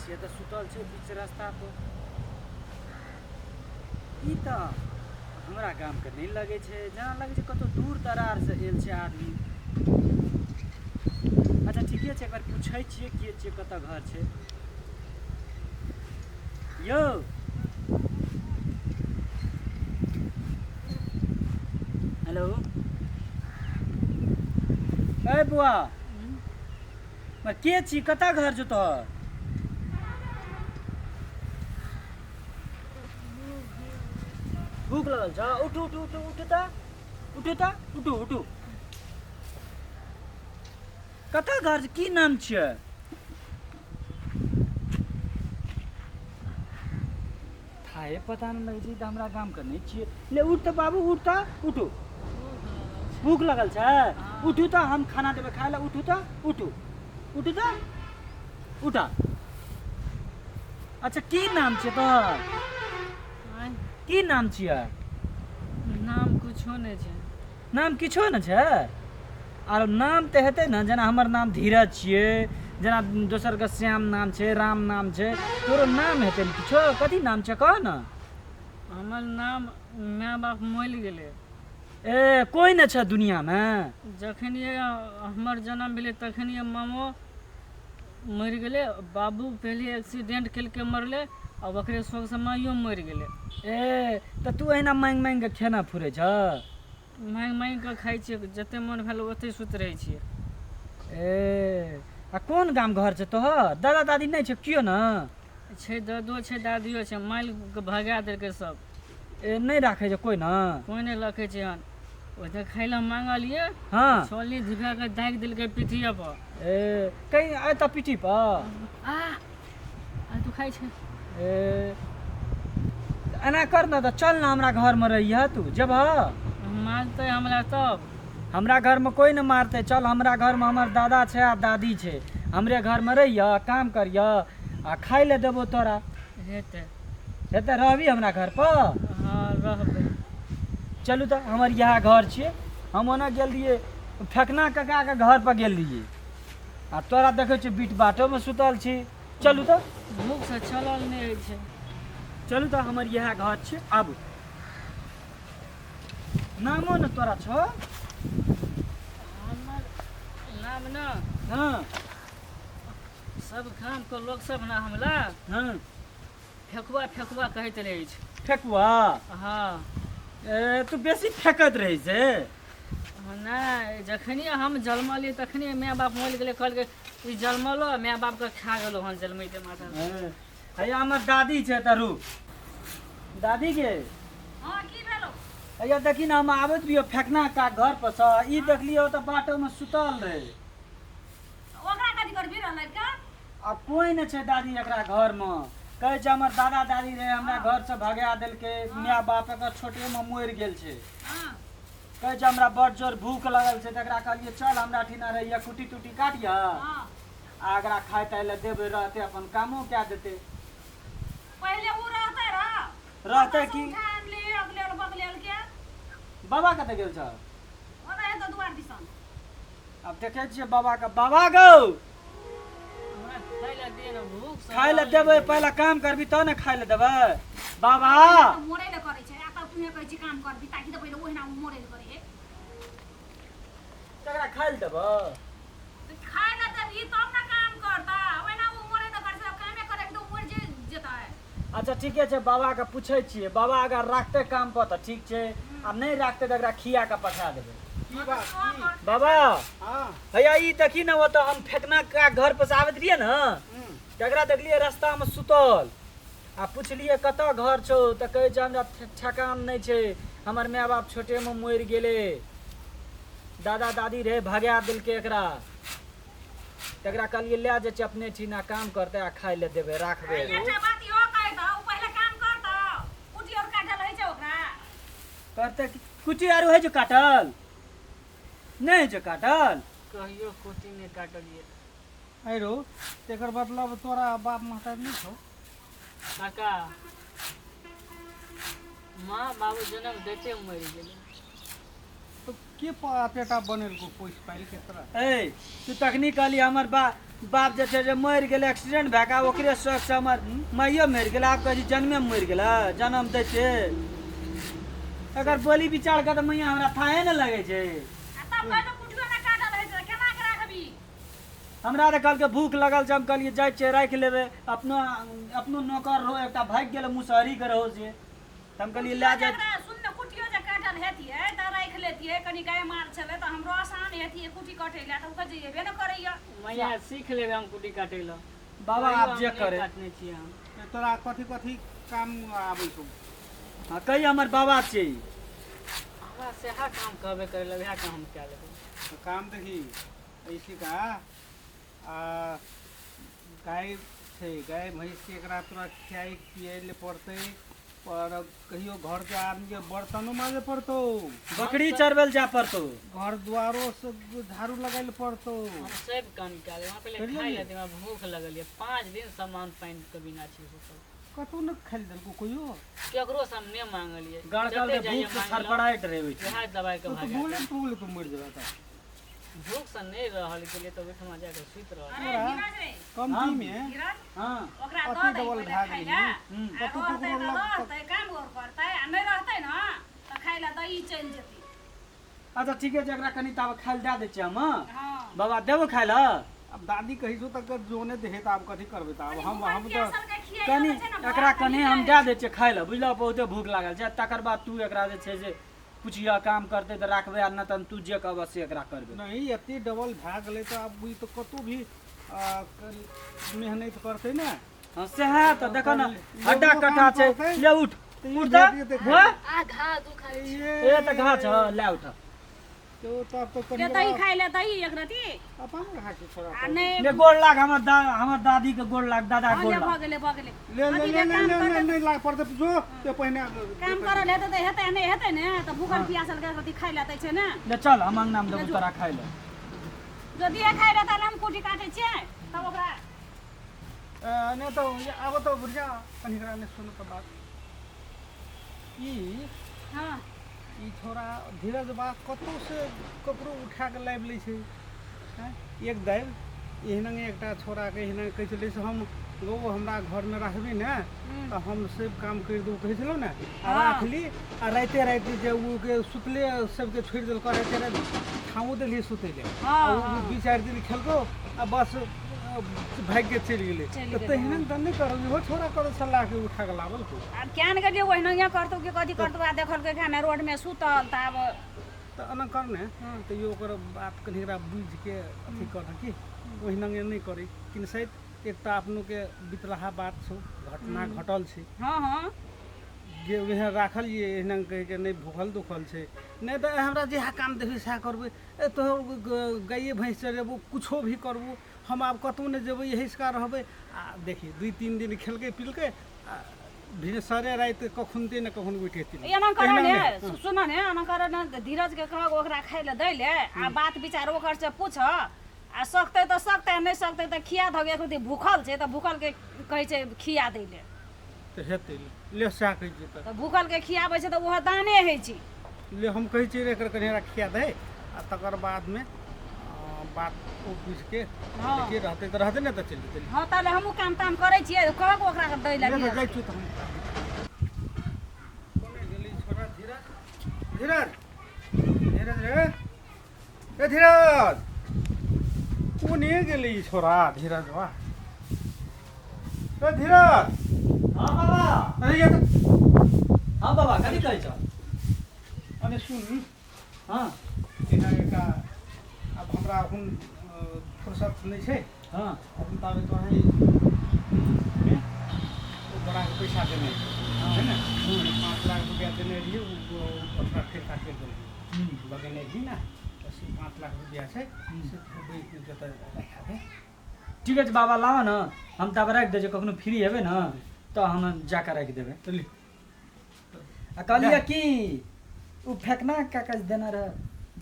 छियै तऽ सुतल छै बीच रास्ता पर। ई तऽ हमरा गामके नहि लगै छै, जेना लगै छै कतहु दूर दरारसँ आयल छै आदमी। अच्छा ठीके छै, एकबार पूछै छियै के छियै, कतऽ घर छै। यौ हेलो, ए बुआ, के छी, कतऽ घर छौ तोहर? भूख लगल छ? उठू उठू उठू उठू तऽ, उठू तऽ, उठू उठू। कतऽ घर छै, की नाम छियै? थाहे पता नहि लगै छै, ई तऽ हमरा गामके नहि छियै। ले उठ तऽ बाबू, उठ तऽ, उठू। भूख लगल छै? उठू तऽ, हम खाना देबै खाय लए। उठू तऽ, उठू उठू तऽ, उठा। अच्छा की नाम छियै तोहर? आँय? की नाम छियै? नाम कुछो नहि छै। नाम किछो नहि छै? आर नाम तऽ हेतै ने, जेना हमर नाम धीरज छियै, जेना दोसरके श्याम नाम छै, राम नाम छै, तोरो नाम हेतै ने किछो? कथी नाम छै, कह ने। हमर नाम, माय बाप मरि गेलै। ए कोइ नहि छै दुनिआँमे? जखनिए हमर जन्म भेलै तखनिए मामो मरि गेलै, बाबू पहिले एक्सीडेंट केलकै मरलै, आ ओकरे शोकसँ माइयो मरि गेलै। ए तऽ तू एहिना माँगि माँगि कऽ खेना फुरै छह? माँगि माँगि कऽ खाइ छियै, जतेक मोन भेल ओतहि सुति रहै छियै। ए आ कोन गाम घर छै तोहर? दादा दादी नहि छै केओ ने? छै, दादो छै, दादियो छै, मालिक भगा देलकै सब। ए नहि राखै छै कोइ ने? कोइ नहि रखै छै हन। ओतऽ खाइ लए मांगलियै, हँ, छोलनी धिपा कऽ दागि देलकै पीठिए पर। ए कहीं एतऽ पीठी पर? आ आ तू खाइ छै। ए एना कर ने तऽ, चल ने हमरा घरमे रहिह तू, जेबह? मारतै हमरा तब। हमरा घरमे कोइ नहि मारतै, चल हमरा घरमे। हमर दादा छै आ दादी छै, हमरे घरमे रहिह, काम करिह आ खाइ लए देबो तोरा। हेतै? हेतै? रहबी हमरा घर पर? हँ, रहबै। चलू तऽ, हमर इएह घर छियै। हम ओना गेल रहियै फेकना काकाके घर पर गेल रहियै आ तोरा देखै छियै बीट बाटोमे सुतल छी। चलू तऽ। भूखसँ चलल नहि होइ छै। चलू तऽ, हमर इएह घर छै, आबू। नामो ने तोरा छौ? हमर नाम ने, सब गामके लोक सब ने हमरा फेकुआ फेकुआ कहैत रहै छै। फेकुआ? हँ। ए तू बेसी फेकैत रहै छै? नहि, जखनिए हम जन्मलियै तखनिए माय बाप मरि गेलै। कहलकै ई जन्मलो माय बापके खा गेलो हन जन्मैते माता। हैया हमर दादी छै, तऽ रुक। दादी के हँ, की भेलो? हैया देखी ने, हम आबैत रहियो फेकना का घर पर से, ई देखलियो तऽ बाटो में सुतल रहे। ओकरा कथी करबी रहलै का? आ कोइ नहि छै दादी एकरा घरमे। कहै छै हमर दादा दादी रहे, हमरा घरसँ भगा देलकै, माय बाप एकर छोटेमे मरि गेल छै। कहै छै हमरा बड़ जोर भूख लगल छै। तऽ एकरा कहलियै चल हमरा ठिना रहिए, कुटी तुटी काटिह आ एकरा खाय ताय लए देबै, रहतै अपन कामो कए देतै। पहिले उ रहतै रह। रहतै की? उठा आनली अगलेल बगलेल के। बाबा कतऽ गेल छ? ओना हेतौ दुआर दिसन। आब देखै छियै बाबाके। बाबा गौ! हमरा खाय लए दिअ ने, भूख सँ। खाय लए देबै, पहिले काम करबी तब ने खाय लए देबै बाबा। तऽ मोड़ै लए करै छै आ तब तूहे कहै छी काम करबी, ताकि तऽ पहिले ओहिना ओ मोड़ै लए करै है। तकरा खाय लए देबै? तऽ खाय लए देबही तब ने काम करता। ओहिना ओ मोड़ै लए करै छै, कामे करैके तऽ ओ मरि जेतै। अच्छा ठीके छै, बाबाके पूछै छियै। बाबा अगर राखतै काम पर तऽ ठीक छै आ नहि राखतै तऽ एकरा खिया कऽ पठा देबै। की बात की? बाबा। हाँ। भैया ई देखी ने, ओतऽ हम फेकना का घर पर से आबैत रहियै ने, तकरा देखलियै रास्तामे सुतल आ पुछलियै कतऽ घर छौ, तऽ कहै छै हमरा ठेकान नहि छै, हमर माय बाप छोटेमे मरि गेलै, दादा दादी रहै, भगा देलकै एकरा। तकरा कहलियै लए जाइ छै अपने ठिना, काम करतै आ खाइ लए देबै, राखबै। एकटा बात इहो कहि दऽ, ओ पहिले काम करतौ, कुटी और काटल होइ छै ओकरा? करतै की? कुटी आर होइ छै काटल? नहि होइ छै काटल? कहियो कुटी नहि काटलियै। अरे रौ, तेकर मतलब तोरा बाप महतारी नहि छौ? काका, माँ बाबू जनम दैते मरि गेलै। तऽ के एतेटा बनेलको पोसि पालि के तोरा? ए तू तखनी कहली हमर बा बाप जे छै जे मरि गेलै एक्सीडेंट भए कऽ, ओकरे शौक से हमर माइयो मरि गेलै। आब कहै छी जन्मे मरि गेलै, जन्म दै छै। एकर बोली विचार के तऽ मैया हमरा थाहे ने लगै छै। आ तब कहै कुटियो ने काटल है तऽ केना के राखबी? हमरा तऽ कहलकै भूख लगल छै, हम कहलियै जाइ छियै राखि लेबै। अपनो अपनो नौकर रहो एकटा भागि गेलै मुसहरी के रहो से, तऽ हम कहलियै लए जाइ। जेकरा सुन ने, कुटियो जे काटल हेतियै तऽ राखि लेतियै, कनि गाय माल छलै तऽ हमरो आसान हेतियै कुटी कटै लए, तऽ ओकर जेबे ने करैया। मैया सीख लेबै हम कुटी काटै लए। बाबा कहियो आब हम जे नहि करे। काटने छियै हम। ए, तोरा कथी कथी काम आबै छौ? हँ कही, हमर बाबा छै। हमरा सएह काम कहबे करै लए, वएह काम हम कए लेबै। तऽ काम देखी ऐसी का आ गाय छै, गाय भैंसके एकरा तोरा खियाइ पियाइ लए पड़तै, पर कहियो घरके आदमीके बर्तनो माजे पड़तौ, बकरी चरबै लए जाय पड़तौ, घर दुआरो सब झाड़ू लगाइ लए पड़तौ। हम सब काम कए लेबै। हमरा पहिले करियै खाइ ने। लए दे, हमरा भूख लगल यऽ। 5 दिन सामान पानिके बिना छी भूखल। कतहु नहि खाइ लए देलकौ कहियो? केकरो से हम नहि मांगलियै। गड़कल जते तऽ जाइए भूख से मांगलहुँ, छड़पड़ाइत रहै छै। वएह दबाइ के तो भाग भूले भूले तू मरि जेबा तऽ। भूख से नहि रहल गेलियै तऽ ओहिठमा जाके सुति रहल। अरे धीरज रे। कमतीमे धीरज, हँ। ओकरा अति दऽ दही डबल पहिले भए खाइ गेलै। लए। आ कतहु रहतै ककरो तऽ लग रहतै, काम और करतै, आ नहि रहतै ने तऽ खाइ लए दही चलि जेतै। अच्छा ठीके छै, एकरा कनि ताबे खाइ लए दए दै छियै हम। हँ हँ बाबा, देबो खाइ लए? आब दादी कहै छौ तऽ जोने देहे, तऽ आब कथी करबै तऽ आब हम हम तऽ कनि एकरा कनि हम दए दै छियै खाइ लए, बुझलह? बहुते भूख लागल छै। तकर बाद तू एकरा जे छै से पुछिह, काम करतै तऽ राखबै, आ नहि तऽ तू जे कहबह से एकरा करबै। नहीं, एते डबल भए गेलै तऽ आब ई तऽ कतहु भी मेहनत करतै ने। हँ सएह तऽ देखऽ ने, लेबो हड्डा काम कट्ठा छै। करतै। ले उठ। तऽ ई उठ तऽ। भेट जेतै। हुआ? आ घा दुखाइ छै। ए तऽ घास छ, ले उठ। तो तब तऽ कनि ले दही खाइ ले, दही एक रति। अपन घास छै छोड़ा। आ नहि। ले गोड़ लाग, हमर दा हमर दादी के गोड़ लाग, दादा के हँ गोड़ ले, भऽ लाग। गेलै, भऽ गेलै। ले ले अथी ले ले, ले काम ले कर। ले, नहि लाग पड़तै, जो ते पहिने काम करल हेतै तऽ हेतै, नहि हेतै ने तऽ भूखल पियासल के एक रति खाइ लए दै छै ने। ले चल, हम अंगना मे देबो तोरा खाइ ले। जदि खाइ लए ताले हम कुटी काटै छियै तब ओकरा नहि तऽ आब तऽ बुढ़िया कनि एकरा नहि सुन तऽ बात ई हँ ई छोरा धीरज बा कतहु से ककरो उठा कऽ लाबि लै छै। आँय, एक दालि एहिना एकटा छोड़ाके एहिना कहै छलै से हम गौ हमरा घरमे राखबी ने तऽ हम सब काम करि देबौ, कहै छलहुँ ने। आ राखली, आ राइते राति जे ओ के सुतले सबके छोड़ि देलकौ, राइते राति ठाँवो देलही सुतै लए, आ ओ 2-4 दिन खेलकौ आ बस भागि के चलि गेलै। चलि तऽ गेलै। तहिना तऽ नहि करब, इहो छोड़ा करै सलाह के उठा कऽ लाबल को। आब क्या ने गेलियै, ओहिना करतौ कि कथी करतौ। आ देखलकै खाना रोडमे सुतल तऽ आब तऽ एना कर ने, तऽ यो ओकर बात कनि एकरा बुझिके अथी कर कि ओहिना नहि करी किन सहित। एक तऽ अपनोके बितलाहा बात छौ, घटना घटल छै। हँ हँ जे वएह राखल ये एहिना कहिके नहि भूखल दुखल छै, नहि तऽ हमरा जएह काम देबही सएह करबै। ए तोहर गाइए भैँस चरेबो, कुछो भी करबो, हम आब कतहु नहि जेबै, यही का रहबै। आ देखी 2-3 दिन खेलकै पिलकै आ भिनसरे राति कखुनते ने कखन उठि जेथिन। एना कर एहिना ने। नहि। सुन ने, एना कर ने, धीरज के कह ओकरा खाइ लए दै ले, आ बात विचार ओकर से पूछ, आ सकतै तऽ सकतै, नहि सकतै तऽ खिया धऽ। एक भूखल छै तऽ भूखल के कहै छै खिया दै ले। तऽ हेतै, ले सएह कहै छियै तऽ। तऽ भूखल के खियाबै छै तऽ ओहो दाने होइ छै। ले हम कहै छियै रे, एकर कनि एकरा खिया दे, आ तकर बादमे बात ओ बुझिके हँ। देखिए, रहतै तऽ रहतै, नहि तऽ चलि जेतै। हँ, ताले हमहूँ काम ताम करै छियै, कहब ओकरा दै लए। ले तऽ धीरज जाइ छियौ तऽ हम कोने गेलै छोरा धीरज? धीरज, धीरज रे, ए धीरज, कोने गेलै ई छोरा धीरज? वाह, ए धीरज। हँ बाबा। अरे ये तऽ हँ बाबा, कथी कहै छौ? अरे सुन। हँ। एना एकटा आब हमरा एखन फुर्सत नहि छै। हँ। अपन ताबे तोहे मे ओ बड़ाके पैसा देने है ने, 5 लाख रुपया देने रहियै, ओ ओकरा फिरता करि देलियै, लगेने रही ने, तऽ से 5 लाख रुपया छै से बैंक जतऽ राखा दे। ठीक छै बाबा, लाबऽ ने, हम तब राखि दै छियै। कखनो फ्री हेबै ने तऽ हम जाकऽ राखि देबै। तऽ ले। आ कहलियै कि ओ फेकना कागज देने रह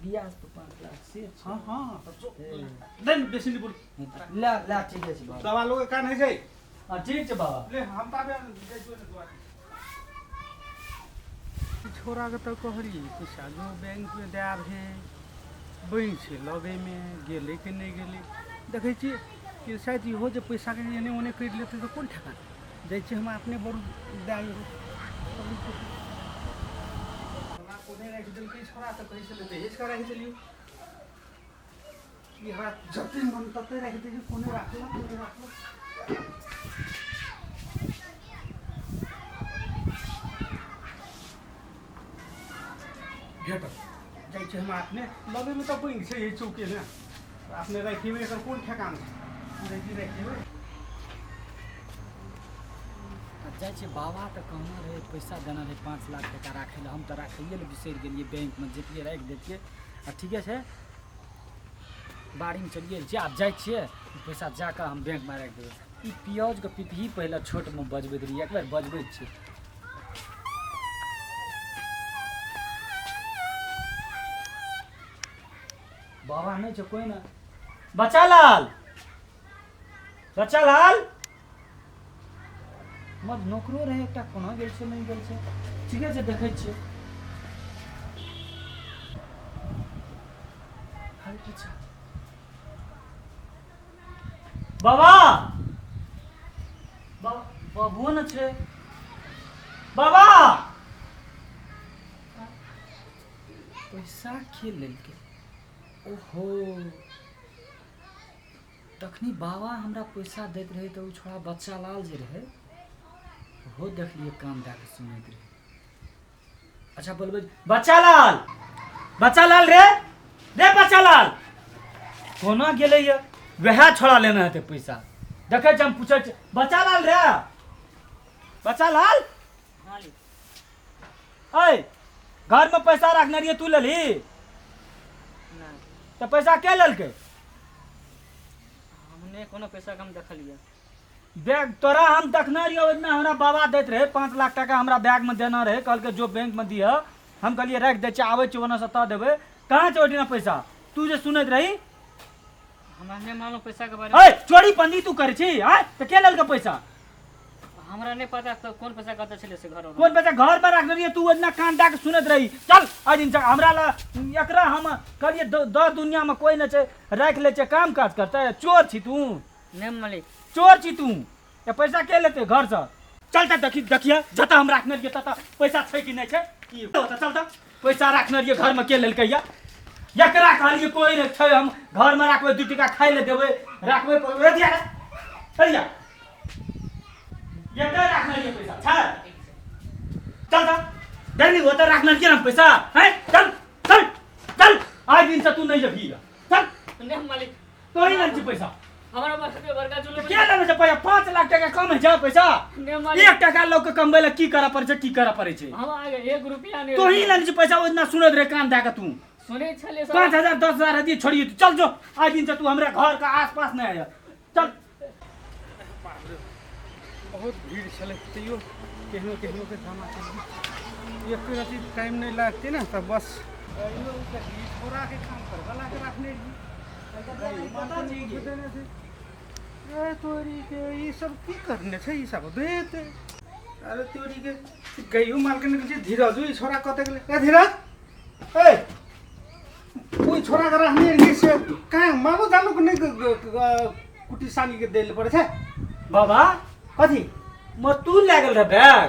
बियाह पर 5 लाख से छै। हँ हँ, तऽ जो दे ने, बेसी नहि बोल। ले ले, ठीक छै बाबा। दवा लोग कान होइ छै। हँ, ठीक छै बाबा। ले, हम ताबे जाइ छियौ ने दुआरी। छोड़ाके तऽ कहलियै पैसा जो बैंकमे दए आबहे, बैंक छै लगेमे, गेलै कि नहि गेलै। देखै छियै कि शायद इहो जे पैसाके एने ओने करि लेतै तऽ कोन ठेकान। जाइ छियै हम अपने बड़ दए अयबै। कोने राखि देलकै छोड़ा, तऽ कहै छलै दहेज कऽ राखि देलियै। ई हमरा जते मन तते राखि दै छै, कोने राखलक कोने राखलक। भेटल जाइ छै हमरा अपने लगेमे तऽ बैंक छै, एहि चौके ने अपने राखिबै, एकर कोन ठेकान छै। जाइ छी राखिबै। आ जाइ छियै। बाबा तऽ कहने रहै पैसा देने रहै 5 लाख टका राखै लए, हम तऽ राखैए लए बिसरि गेलियै। बैंकमे जैतियै, राखि दैतियै। आ ठीके छै, बाड़ीमे चलिए छियै। आब जाइ छियै, पैसा जाकऽ हम बैंकमे राखि देबै। ई पियाजके पिपही पहिले छोटमे बजबैत रहियै, एक बेर बजबै छियै। बाबा नहि छै कोइ ने। बच्चा लाल, बच्चा लाल, हमर नौकरो रहै एकटा, कोना गेल छै, नहि गेल छै। ठीके छै, देखै छियै। अच्छा बाबा, बाबुओ ने छै। बाबा, पैसा के लेलकै? ओहो, तखनी बाबा हमरा पैसा दैत रहै तऽ ओ छोड़ा बच्चा लाल जे रहै, ओहो देखलियै कान दए कऽ सुनैत रहै। अच्छा, बोलबै, बच्चा लाल, बच्चा लाल रे, रे बच्चा लाल, कोना गेलै ये? वएह छोड़ा लेने हेतै पैसा। देखै छी, हम पूछै छी। बच्चा लाल रे, बच्चा लाल। हाँ ली। ऐ, घरमे पैसा रखने रहियै, तू लेलही? नहि। तऽ पैसा के लेलकै? हमने कोनो पैसा कम देखलियै। बैग तोरा हम देखने रहियो, ओहि दिना हमरा बाबा दैत रहै 5 लाख टाका, हमरा बैगमे देना रहै। कहलकै जो बैंकमे दिह। हम कहलियै राखि दै छियै, आबै छियै ओन्नसँ तऽ देबै। कहाँ छै ओहि दिना पैसा, तू जे सुनैत रही? हमरा नहि मालूम पैसा के बारे। ऐ, चोरी पंदी तू करै छी? आँय, तऽ के लेलकै पैसा? हमरा नहि पता तऽ कोन पैसा कतऽ छलै से घर। कोन पैसा घरमे राखने रहियै, तू ओहि दिना कान दए कऽ सुनैत रही। चल एहि दिन हमरा लए एकरा हम कहलियै दर दुनियामे कोइ नहि छै, राखि लै छै, काम काज करतै। चोर छी तू। नहि मालिक। चोर छी तू। ये पैसा के लेते घरसँ? चल तऽ देखी, देखिए जतऽ हम राखने रहियै ततऽ पैसा छै कि नहि छै। ई ओतऽ चल तऽ, पैसा राखने रहियै घरमे, के लेलकै? या एकरा कहलियै कोइ नहि छै, हम घरमे राखबै, 2 टका खाइ लए देबै, राखबै। दिया रे, दिया। एतऽ राखने रहियै पैसा छै? चल तऽ देखली, ओतऽ राखने रहियै ने पैसा हैं। चल चल चल, आइ दिनसँ तू नहि जेबही। चल। नहि मालिक। तोही लेने छी पैसा। हमरा बड़का बड़का जुलूम। के लेने छै पैसा? 5 लाख टका कम है छै पैसा? नहि मालिक। 1 टका लोक के कमबै लए की करऽ पड़ै छै, की करऽ पड़ै छै। हम आगे 1 रुपया नहि। तोही लेने छी पैसा, ओहि दिना सुनैत रहे कान दए कऽ तू। सुनै छलियै सर। 5,000 10,000 दिए छोड़िए। तू चल जो, आइ दिन से तू हमरा घर के आस पास नहीं आया। चल। बाप रे, बहुत भीड़ छलै, तैयो केहनो केहनो के जमा केलियै। एक रति टाइम नहि लागतै ने तऽ बस अइयो देखी, छोड़ाके काम करबलाके राखने रहियै। देने छै। ए तोरी के, ई सब की करने छै ई सब देते। अरे तोरी के, गैयो मालके निकल छै। धीरज, ई छोड़ा कतऽ गेलै? ए धीरज, ए ओहि छोड़ाके राखने रहियै से कहाँ? मालो जालोके नहि कुटी सानीके दै लए पड़ै छै। बाबा। कथी? मर तू लए गेल रहे बैग?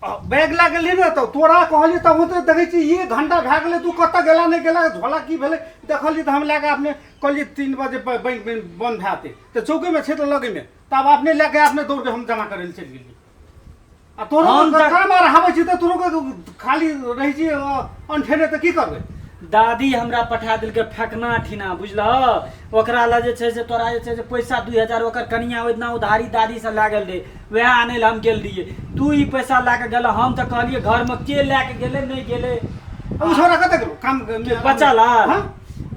अब बैग लए गेली ने तऽ तोरा कहलियै, तब तऽ देखै छी 1 घंटा भए गेलै, तू कतऽ गेला नहि गेला, झोला की भेलै? देखलियै तऽ हम लए कऽ अपने कहलियै 3 बजे बैंक बंद भए जेतै, तऽ चौकेमे छै तऽ लगेमे, तब अपने लए कऽ अपने दौड़ कऽ हम जमा करै लए चलि गेलियै। आ तोरो हम तऽ- काम आर आबै छी तऽ तोरो के खाली रहै छी अनठेने, तऽ की करबै? दादी हमरा पठा देलकै फेकना ठिना, बुझलह? ओकरा लए जे छै से तोरा जे छै से पैसा 2,000 ओकर कनिया ओहि दिना उधारी दादीसँ लए गेल रहै, वएह आनै लए हम गेल रहियै। तू ई पैसा लए कऽ गेलह। हम तऽ कहलियै घरमे के लए कऽ गेलै, नहि गेलै। ओ छोरा कतऽ गेलो काम? बच्चा लाल? हाँ?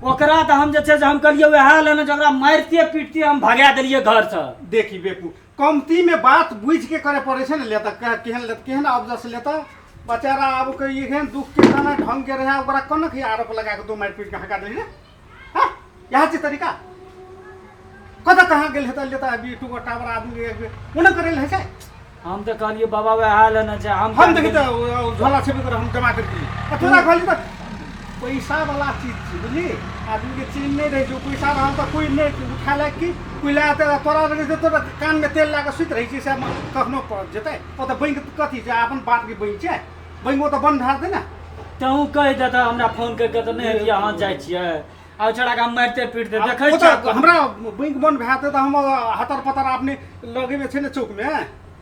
ओकरा तऽ हम जे छै से हम कहलियै वएह लेने छै, ओकरा मारिते पीटते हम भगा देलियै घरसँ। देखी बेकू, कमती में बात बुझ के करे पड़े छै ने। लेता केहन लेता, केहन अवजस लेता बेचारा। आब के एहन दुख के तना ढंग के रहे, ओकरा कोना के आरोप लगा के दो मारि पीट के हका देली रे? हाँ, यहाँ छै तरीका। कतऽ कहाँ गेल हेतै लेता? अभी टूगो टावर आदमी ओना करे है छै। हम तऽ कहलियै बाबा वएह लेने छै। हम हम देखी तऽ झोला छेबे करे, हम जमा कर दिली आ तोरा कहली तऽ पैसा वाला चीज छै, बुझली? आदमी के चीज नहि रहै छै, पैसा रहल तऽ कोइ नहि उठा ले कि कोइ लए तऽ तोरा रहै छै, तोरा कानमे तेल लए कऽ सुति रहै छै, से कखनो जेतै ओतऽ बैंक कथी छै? अपन बापके बैंक छै, बैंक ओतऽ बन्द भए जेतै ने। तहूँ कहि देतऽ हमरा फोन करि कऽ तऽ नहि हेतियै। अहाँ जाइ छियै आ छोड़ा के हम मारिते पीटते देखै ओतऽ छियै। हमरा बैंक बन्द भए जेतै तऽ हम हतर पतर अपने लगेमे छै ने चौकमे,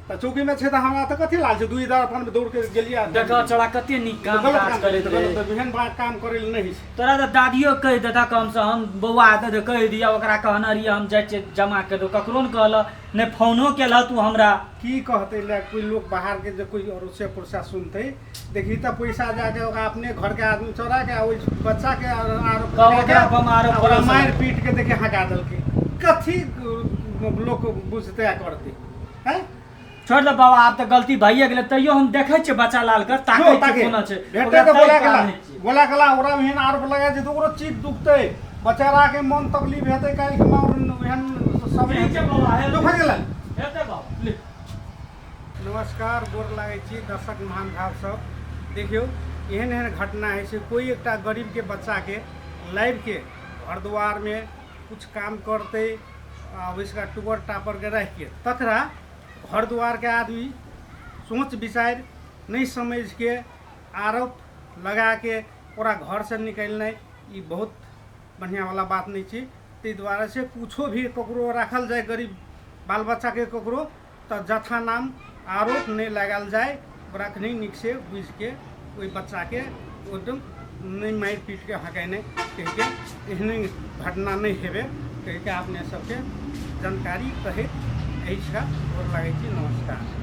तऽ चौकीमे छै तऽ हमरा तऽ कथी लागल छै? 2 हजार अपन दौड़ के गेलियै। देखऽ छोड़ा कते नीक काम गलत काज काम करैत गलत रहै। एहन बात काम करै लए नहि होइ छै। तोरा तऽ दादियो कहि देता कम से हम बौआ दे दे, कहि दिअ ओकरा, कहने रहियै हम जाइ छियै जमा कर दो, ककरो ने कहलक, नहि फोनो केलह तू हमरा। की कहतै ले कोइ लोक बाहरके जे कोइ अड़ोसे पड़ोसा सुनतै? देखी तऽ पैसा जाके ओकरा अपने घरके आदमी चोरा के आ ओहि बच्चाके आरोप कहब लगा के ओकरा पर आरोप आ ओकरा पड़ोस मारि पीट के देखी हका देलकै। कथी लोक बुझतै आ करतै हैं? छोड़ दे बाबा, आब तऽ गलती भइए गेलै, तैयो हम देखै छियै बच्चा लाल के, ताकै जो छियै ताके कोना छै। भेटतै ओकरा तऽ बोला ताकि के ला, आनै छियै। बोला के ला। ओकरा एहन आरोप लगा छै तऽ ओकरो चीज दुखतै, बेचारा के मन तकलीफ हेतै। काल्हि के मार एहन सब ठीक छै बाबा, हे जो भऽ गेलै। हेतै बाबा, ले। नमस्कार, गोर लागै छी दर्शक महानुभाव सब। देखियौ, एहन एहन घटना होइ छै, कोइ एकटा गरीबके बच्चाके लाबिके घर दुआरमे कुछ काम करतै आ ओहिसँ टुगर टापरके राखिके तकरा घर दुआरके आदमी सोच विचारि नहि समझिके आरोप लगाके ओकरा घरसँ निकलनाइ ई बहुत बढ़िआँवला बात नहि छै। ताहि दुआरे से कुछो भी ककरो राखल जाय गरीब बाल बच्चाके ककरो तऽ जथा नाम आरोप नहि लगायल जाय, ओकरा कनि नीकसँ बुझिके ओहि बच्चाके एकदम नहि मारि पीटके हकेने कहिके एहने घटना नहि हेबै कहिके अपने सबके जानकारी कहैत एहिसँ गोर लागै छी। नमस्कार।